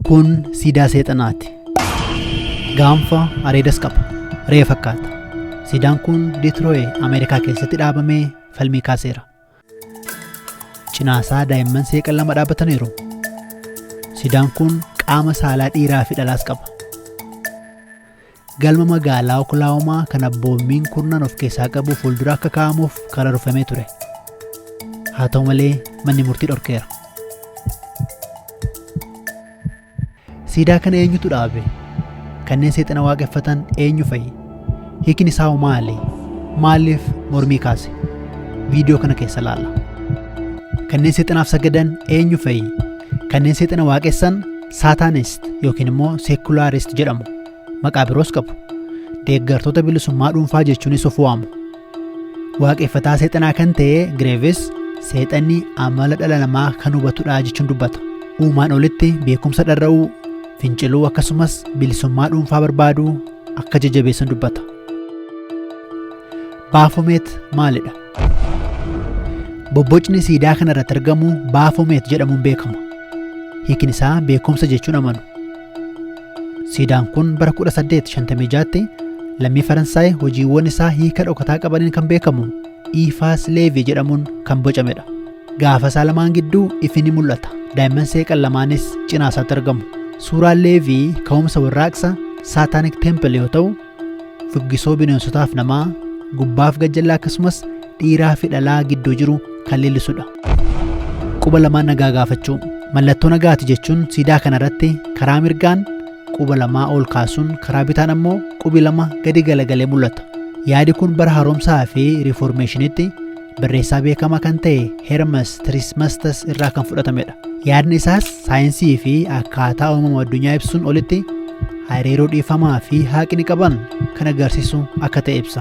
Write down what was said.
Kun siidaa seexanaati. Gaanfa areedas qaba. Re'ee fakkaata. Siidaan kun Diitirooyi Ameerikaa keessatti dhaabamee falmii kaaseera. Cinaasaa daa'imman seeqan lama dhaabbataniiru. Siidaan kun qaama saalaa dhiiraa fi dhalaas qaba. Galma magaalaa Oklaahomaa kan abboommiin kurnan of keessaa qabu fuuldura akka kaa'amuuf karoorfamee ture. Haa ta'u malee manni murtii dhorkeera. Siidaa kana eenyutu dhaabe? Kanneen seexana waaqeffatan eenyu fa'i? Hiikni isaa hoo maali? Maaliif mormii kaase? Viidiyoo kana keessa ilaala. Kanneen seexanaaf sagadan eenyu fa'i? Kanneen seexana waaqessan Saataanist yookiin immoo seekulaarist jedhamu. Maqaa biroos qabu. Deeggartoota bilisummaa dhuunfaa jechuunis of waamu. Waaqeffataa seexanaa kan ta'e Gireevis seexanni amala dhala namaa kan hubatudha jechuun dubbata. Uumaan olitti beekumsa dharra'uu, finciluu akkasumas bilisummaa dhuunfaa barbaaduu akka jajjabeessan dubbata. Baafomeet maalidha? Bobbocni siidaa kana irratti argamu Baafomeet jedhamuun beekama. Hiikni isaa beekumsa jechuun amanu. Siidaan kun bara 1856tti lammii Faransaay hojiiwwan isaa hiika dhokataa qabaniin kan beekamu Iifaas Leevii jedhamuun kan bocamedha. Gaafa isaa lamaan gidduu ifi ni mul'ata. Daa'imman seeqan lamaanis cinaa isaatti argamu. Suuraan Leevii ka'umsa warraaqsa Saataanik Temple yoo ta'u, fuggisoo bineensotaaf namaa, gubbaaf gajjallaa akkasumas dhiiraa fi dhalaa gidduu jiru kan leellisudha. Quba lamaan nagaa gaafachuu. Mallattoo nagaati jechuun siidaa kanarratti karaa mirgaan quba lamaa ol kaasuun karaa bitaan ammoo qubi lama gadi galagalee mul'ata. Yaadi kun bara haaromsaa fi riiformeeshinitti barreessaa beekamaa kan ta'e Hermes Trismegistus irraa kan fudhatamedha. Yaadni isaas saayinsii fi akkaataa uumama addunyaa ibsuun olitti hariiroo dhiifamaa fi haqni qaban kan agarsiisu akka ta'e ibsa.